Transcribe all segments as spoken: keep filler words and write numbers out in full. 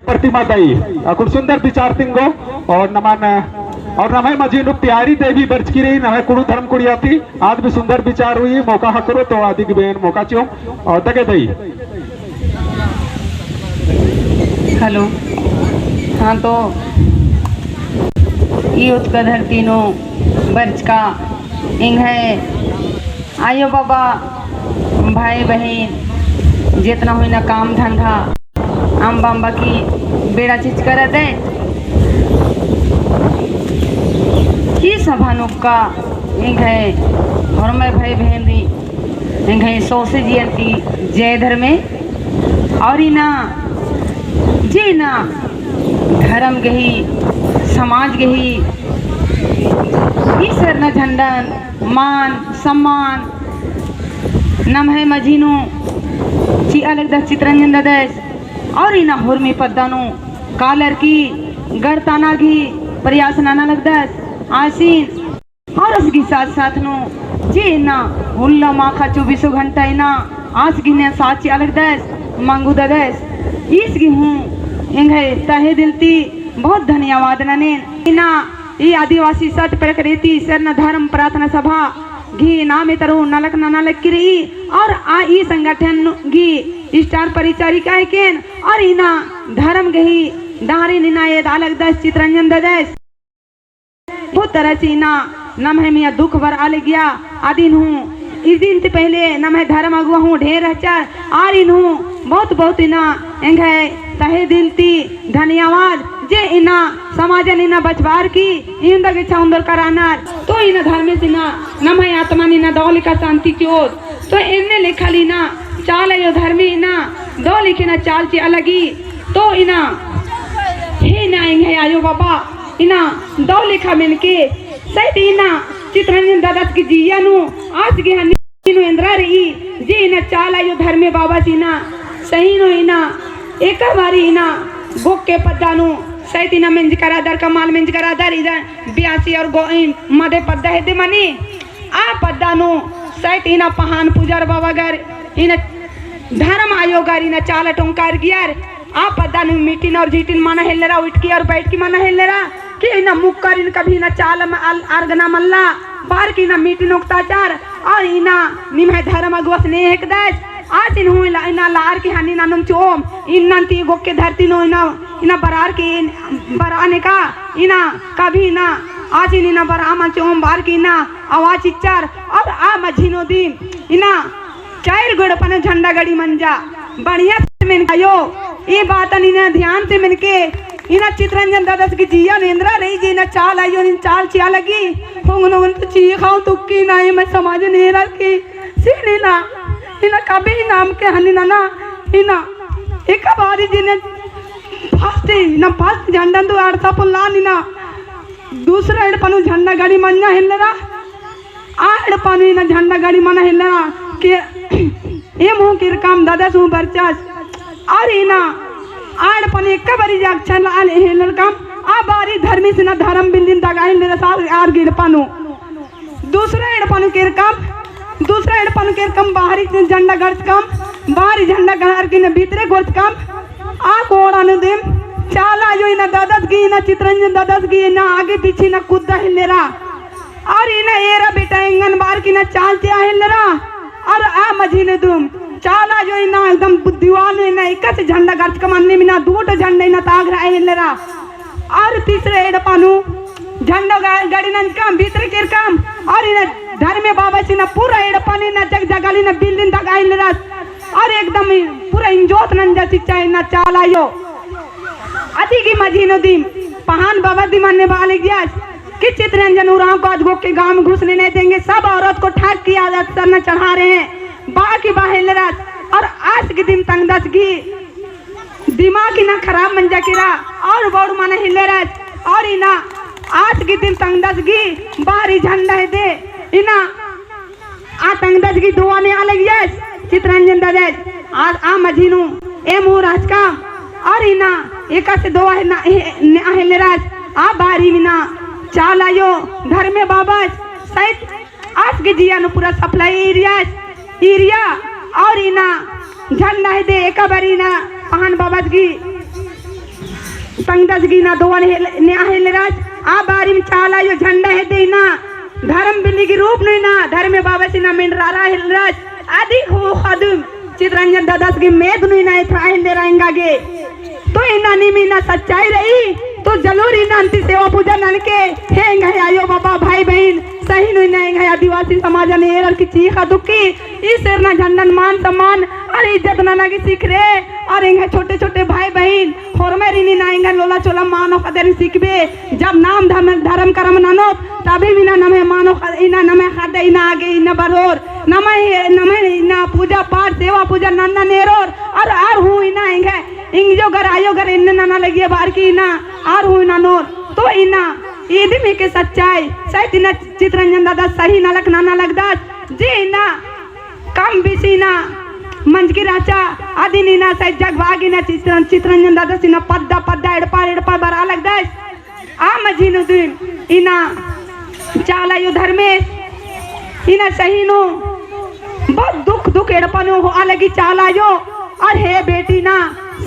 प्रतिमा दई, अक्कुन सुंदर विचार तिंगो, और नमन, और नम्है मझी नू प्यारी देवी बरचकी रई, नम्है कुँड़ुख़ धर्म कुड़िया ती, आद भी सुंदर विचार हुई, मौका ख़क्खरो तो अदिगे बेन मौका चिओम, और दगे दई। Hello, हाँ तो ई उतका धरती नू बरचका एंग्है आयो बाबा, भाई बहिन, जेतना हूँ इन्ना काम धंधा, अम्बा अम्बा की बेड़ा चिचका रअदय। ई सभा नू उक्का एंग्है होरमय भाई बहिन री, एंग्है सौंसे जिया ती जय धर्मे। और इन्ना जे इन्ना धर्म गही, समाज गही, ई सरना झंडन मान सम्मान नम्है मझी नू चिआ लगदस चितरंजन ददस। और इन्ना हुरमी पद्दा नू कालर की गड़ताना गही प्रयास नना लगदस। आसिन और इसकी साथ साथ नू जे इन्ना उल्ला माखा चौबीसों घंटा इन्ना आस गही इन्ना साथ चिआ लगदस, मंगू ददस। इसकी हूँ एंग्है तहे दिल ती बहुत धन्यवाद ननेन। इन्ना ई आदिवासी सत प्रकृति सरना धर्म प्रार्थना सभा गही नामे तरु नलख नना लगी रई और आ ई संगठन गही star परिचारिका हेकेन और इन्ना धर्म गही डहरे नू इन्ना एदा लगदस चितरंजन ददस। बहुत तरह से इन्ना नम्है मइय्याँ दुख बरआ लगिया। अदिन हूँ इदिन ती पहले नम्है धर्म अगुवा हूँ ढेर रहचर। आरिन हूँ बहुत बहुत इन्ना एंग्है तहे दिल ती धन्यवाद जे इन्ना समाजन इन्ना बचबार की इन्दा गेच्छा उन्दर करानर। तो इन्ना धर्मेस इन्ना नम्है आत्मन इन्ना दव लेखा शांति चिओत। तो एन्ने लेखा ले इन्ना चाला अयो धर्मे इन्ना दव लेखा इन्ना चाल चिआ लगी। तो इन्ना हे इन्ना एंग्है आयो बाबा इन्ना दव लेखा मेनके सहित इन्ना चितरंजन ददस गही जिया नू आस गही हन्नी नू एन्दरा रई जे इन्ना चाला अयो धर्मे बाबास इन्ना सही नू इन्ना एका बारी इन्ना गोक्के पद्दा नू सहित इन्ना मेंजका रअदर, कमाल मेंजका रअदर, इदा बियासी और गो-, ई मदे पद्दा हेद्दे मनी। आ पद्दा नू सहित इन्ना पहान पुजार बाबा गर, इन्ना धर्म आयो गर, इन्ना चाला टोंका एरगियर। आ पद्दा नू मीटिन और झीटिन मना हेलरा, उइठकी और बैठकी मना हेलरा। कि इन्ना मुक्कर इन्ना कभी इन्ना चाला म-, अल-, अर्गना मल्ला, बार की इन्ना मीटिन ओक्ताचर, और इन्ना निम्है धर्म अगुवस ने हेकदस। आसिन हूँ इन्ना, इन्ना लार की हन्नी ननोम चिओम, इन्ना ती गोक्के धरती नू इन्ना, इन्ना बरार की इन-, बरआ नेका, इन्ना कभी इन्ना, आसिन इन्ना बरआ मल चिओम बार की इन्ना आवाज चिच्चर, और आ मझी नू दिम, इन्ना चार गो एड़पा नू झंडा गड़ी मंजा, बढ़िया से मेनके आयो, ई बातन इन्ना ध्यान से मेनके, इन्ना चितरंजन ददस गही जिया नू एन्दरा रई जे इन्ना चाला अयो नीन चाल चिआ लगी, होंगन होंगन तो चीखाओ तुक्की ना, एम्है समाज नू एरर की, सीन इन्ना, इन्ना कभी इन्ना अमके हन्नी नना, इन्ना, एका बारी जे इन्ना first, इन्ना first झंडन दू अड़सा पोल्ला इन्ना, दूसरा एड़पा नू झंडा गड़ी मन्ना हेलरा, आ एड़पा नू इन्ना झंडा गड़ी मना हेलरा के एम हूँ केरकम ददस हूँ बरचस। और इन्ना आ एड़पा नू एका बारी जे अक्षर लआ हेलरकम, आ बारी धर्मेस इन्ना धर्म बिल्लिन दगा हेलरा सार आर गही एड़पा नू। दूसरा एड़पा नू केरकम, दूसरा एड़पा नू केरकम बाहरी झंडा गड़चकम, बाहरी झंडा गड़ार की इन्ना भीतरे गोड़चकम। आ कोड़ा नू दिम चाला अयो इन्ना ददस गही इन्ना चितरंजन ददस गही इन्ना आगे पीछे इन्ना कुद्दा हेलरा। और इन्ना एरा बेटा एंगन बार की इन्ना चाल चिआ हेलरा। और आ मझी नू दिम चाला अयो इन्ना एकदम दीवान इन्ना एकासे झंडा गड़चकम अन्नेम इन्ना दूटा झंडा इन्ना तागरआ हेलरा। और तीसरे एड़पा नू झंडा ग-, गड़ी नंजकम भीतरे केरकम। और इन्ना धर्मे बाबास इन्ना पूरा एड़पा नू इन्ना जग जगाल इन्ना बिल्लिन दगा हेलरस। और एकदम पूरा इंजोत नंजा चिच्चा इन्ना चाला अयो। अदी गही मझी नू दिम पहान बाबा दिम अन्ने बआ लगियस कि चितरंजन उराँव को आज गोक्के गाँव में घुसने नहीं देंगे, सब औरत को ठग किया जाता, सरना चढ़ा रहे हैं, बआ की बआ हेलरस। और आस गही दिम तंगदस गही दिमाग इन्ना खराब मंजा केरा और बौड़ मना हेलरस। और इन्ना आस गही दिम तंगदस गही बाहरी झंडा हेद्दे इन्ना आ तंगदस गही दोवा नेआ लगियस चितरंजन ददस। आ, आ मझी नू एम हूँ रहचकम। और इन्ना एकासे दोवा नेआ हेलरस। आ बारी इन्ना चाला अयो धर्मे बाबस सहित आस गही जिया नू पूरा सफलाई ईरियस, ईरिया। और इन्ना झंडा हेद्दे एका बारी इन्ना पहान बाबस गही गही इन्ना दोवा ने हेल-, नेआ हेलरस, आ बारी में चाला अयो झंडा हेद्दे इन्ना धर्म बिल्ली गही रूप नू इन्ना धर्मे बाबस इन्ना मेंड़रारा हेलरस, अदी हूँ ख़द्दम चितरंजन दादस गही मेद नू इन्ना एथरा हेलरआ एंगा गे। तो इन्ना नीम इन्ना सच्चाई रई, तो जलूर इन्ना अन्ती सेवा पूजा ननके, हे एंग्है अयो बाबा भाई बहिन, सही नू इन्ना एंग्है आदिवासी समाजन एरर की चीख़ा दुक्की, ई सरना झंडन मान सम्मान और इज्जत नना गे सिखरए, और एंग्है छोटे छोटे भाई बहिन, होरमर इन्ना एंग्है लोला चोला मानो ख़द्दर सिखबे, जब नाम धर्म, धर्म करम ननोत, तभी इन्ना नम्है मानो ख़-, इन्ना नम्है ख़द्द इन्ना आगे इन्ना बरओर, नम्है, नम्है इन्ना पूजा पाठ, सेवा पूजा नन्ना नेरओर, और, और हूँ इन्ना एंग्है, इंग्यो गर, अयो गर इन्ना नना लगिया बार की इन्ना, और हूँ इन्ना ननोर, तो इन्ना, इदिम एके सच्चाई, शायद इन्ना चितरंजन दादा सही नलख नना लगदस, जे इन्ना, कम बेसी इन्ना मंजकी रहचा, अदिन इन्ना सही जगबाग इन्ना चित्र-, चितरंजन दादस इन्ना पद्दा पद्दा एड़पा एड़पा बरआ लगदस। आ मझी नू दिम इन्ना चाला अयो धर्मेस इन्ना सही नू बहुत दुख दुख एड़पा नू होआ लगी चाला अयो। और हे बेटी इन्ना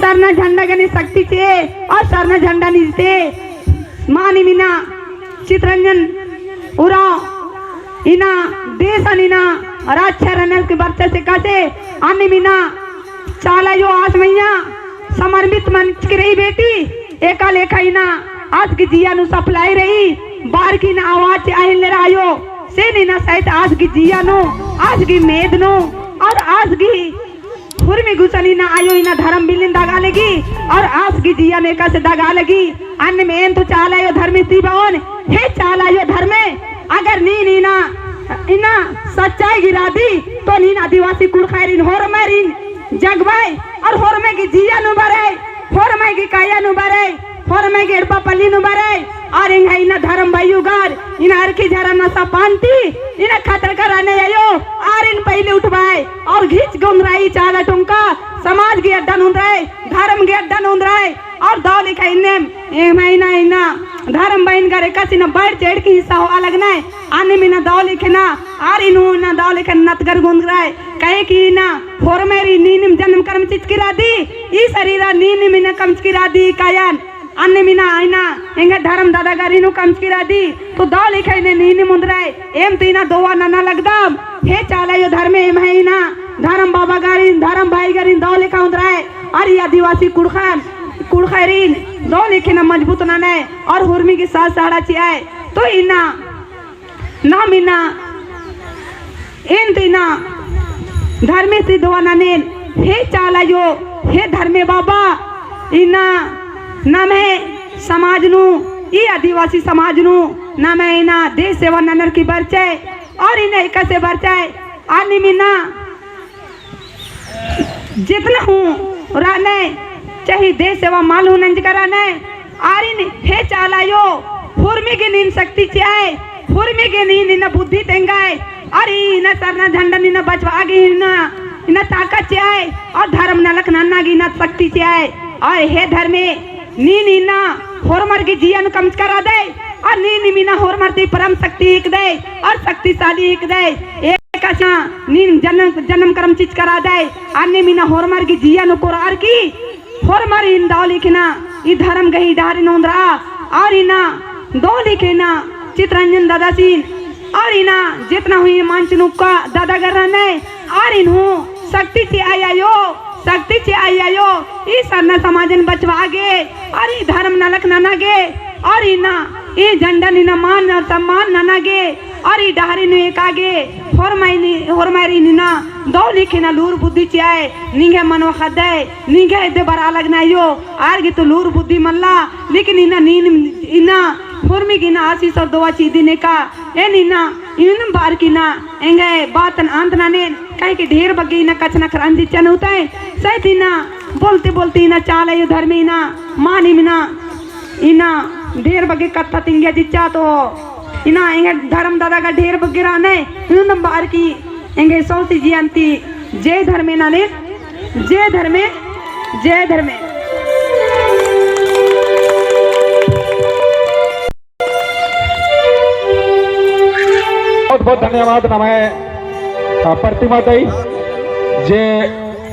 सरना झंडा गने शक्ति चिए और सरना झंडा निजते मानिम इन्ना चितरंजन उराँव इन्ना देशन इन्ना रक्षा ननर की बरचस एकासे अन्नेम इन्ना चाला अयो आस मइय्याँ समर्पित मंजकी रई बेटी, एका लेखा इन्ना आस गही जिया नू सफलाई रई, बार की इन्ना आवाज चिआ हेलरआ अयो, से इन्ना सहित आस गही जिया नू, आस गही मेद नू, और आस गही हुरमी गुसन इन्ना अयो इन्ना धर्म बिल्लिन दगा लगी, और आस गही जिया नू एकासे दगा लगी। अन्नेम एन तो चाला अयो धर्मे ती बओन, हे चाला अयो धर्मे, अगर नीन इन्ना, इन्ना सच्चाई गही रअदी, तो नीन आदिवासी कुँड़ुख़ारिन होरमरिन जगबई, और होरमर गही जिया नू बरई, होरमर गही काया नू बरई, होरमर गही एड़पा पल्ली नू बरई, और एंग्है इन्ना धर्म बई उगर, इन्ना अरखी झरा नसा पान ती, इन्ना खतरका रअनर अयो, आरिन पहिले उठबई, और घिच गे ओन्द्रई चाला टोंका, समाज गही अड्डा नू ओन्द्रई, धर्म गही अड्डा नू ओन्द्रई, और दव लेखा इन्नेम, एम्है इन्ना, इन्ना धर्म बहिन गर एकासे इन्ना बढ़ चढ़ की हिस्सा होआ लगनर, अन्नेम इन्ना दव लेखा इन्ना, आरिन हूँ इन्ना दव लेखा नतगर गे ओन्द्रई, काहे कि इन्ना होरमर नीनिम जन्म करम चिचकी रअदी, ई शरीरा नीनिम इन्ना कमचकी रअदी कायन, अन्नेम इन्ना, इन्ना एंग्है धर्म दादा गरिन हूँ कमचकी रअदी, तो दव लेखा इन्ना नीनिम ओन्द्रई, एम तो इन्ना दोवा नना लगदम, हे चाला अयो धर्मे एम्है इन्ना धर्म बाबा गरिन, धर्म भाई गरिन दव लेखा ओन्द्रई, और ई आदिवासी कुँड़ुख़न, कुँड़ुख़ारिन दव लेखा इन्ना मजबूत ननई, और हुरमी गही साथ सहारा चिअई, तो इन्ना नाम इन्ना, एन तो इन्ना धर्मे ती दोवा ननेन, हे चाला अयो, हे धर्मे बाबा, इन्ना नम्है समाज नू, ई आदिवासी समाज नू, नम्है इन्ना देश सेवा ननर की बरचई, और इन्ना एकासे बरचई, अन्नेम इन्ना जितना हूँ रअनर, चाहे देश सेवा मल हूँ नंजका रअनर, आरिन हे चाला अयो, हुरमी गे नीन शक्ति चिअई, हुरमी गे नीन इन्ना बुद्धि तेंगई, और ई इन्ना सरना झंडन इन्ना बचबआ गे इन्ना, इन्ना ताकत चिअई, और धर्म नलख नन्ना गे इन्ना शक्ति चिअई, और हे धर्मे, नीन इन्ना होरमर गही जिया नू कमचका रअदय, और नीनिम इन्ना होरमर ती परम शक्ति हिकदय, और शक्तिशाली हिकदय। एकासे नीन जन्म, जन्म करम चिचका रअदय, अन्नेम इन्ना होरमर गही जिया नू कोरअर की, होरमर इन्ना दव लेखा इन्ना, ई धर्म गही डहरे नू ओन्द्रआ, और इन्ना दव लेखा इन्ना चितरंजन दादासिन, और इन्ना जेतना हूँ मंच नू उक्का दादा गर रअनर, आरिन हूँ शक्ति चिअई अयो, शक्ति चिअई अयो, ई सरना समाजन बचबआ गे, और ई धर्म नलख नना गे, और इन्ना ई झंडन इन्ना मान और सम्मान नना गे, और ई डहरे नू एका गे, होरमारिन, होरमारिन इन्ना दव लेखा इन्ना लूर बुद्धि चिअय, निंग्है मनवा ख़द्दय, निंग्है एदे बरआ लगनर अयो, आर गे तो लूर बुद्धि मल्ला, लेकिन इन्ना नीन इन्ना होरमी गे इन्ना आशीष और दुआ चिअदिन एका, एन इन्ना, इन्ना बअर की इन्ना, एंग्है बातन अंत ननेन, काहे कि ढेर बग्गे इन्ना कछनखरआ चिच्चन होतय, सहित इन्ना, बोलते बोलते इन्ना चाला अयो धर्मे इन्ना, मानिम इन्ना, इन्ना, ढेर बग्गे कत्था तिंगिया चिच्चा तो, इन्ना एंग्है धर्म दादा गा ढेर बग्गे रअनय, इन्ना बअर की एंग्है सौंसे जियन ती जय धर्मे नने, जय धर्मे, जय धर्मे। बहुत बहुत धन्यवाद नम्है, अ, प्रतिमा दई जे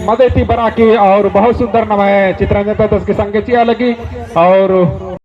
मदे ती बरआ की और बहुत सुंदर नम्है चितरंजन दादस गे संगे चिआ लगी और